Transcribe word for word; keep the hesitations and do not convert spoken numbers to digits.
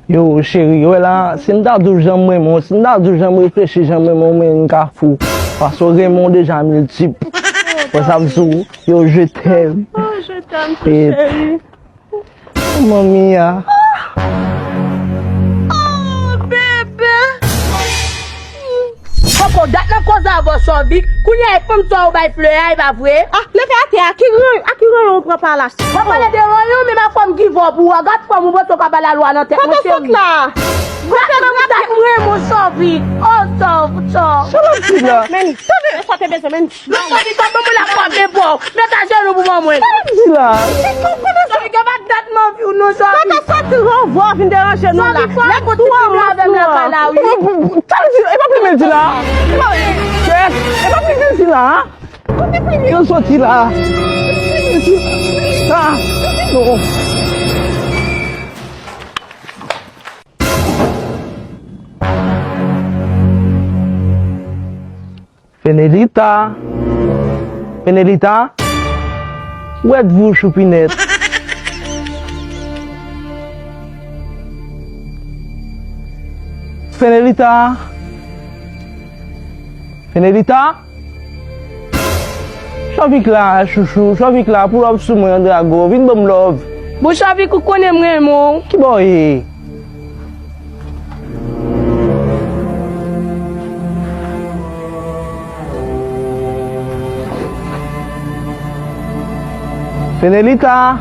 Yo, cheri, wè la, si m ta di w jan m renmen w, si m ta di w jan m reflechi, jan m renmen w, men m ka fou. Paske w renmen w deja miltip. Wè sa m di w, yo, je t'aime. Oh, je t'aime, cheri. Manmi a. Oh, bebe. Poko dat nan koze avè w, Chovik. Kounye a, e fanm sa w bay flè a, e pa vre? Ah, leve atè a, ki ranyon, a ki ranyon w pran pa la? Mwen pale de ranyon, men m ap fè m give up ou a. Gad fòm ou, panse w ka ba lalwa nan tèt mwen, cheri. Gad nan mouda m renmen w, Chovik. Oh, Chov, Chov. Sa w ap di la? Men, tande sa te bezwen, men. Mwen santi kòm mwen la pòte bò. Met ajenou pou ban mwen. Sa w ap di la? Chovik, yo pa dat m anvi w non, Chovik. Sa ta soti ranvwa vin deranje nou la. Chovik, fò w koute fim la avè m lakay la, wi. Sa w ap di la? E pa fim l di la. E pa fim l di la. Kote fim yo soti la? Ah, non. Fenelita. Fenelita. Ou wè dvouch ou pinèt. Fenelita. Fenelita. Chovik la, chouchou. Chovik la, pull up sou mwen, Andrago. Vin ban m love. Bon, Chovik, ou konnen m renmen w. Ki bò w ye? Fenelita.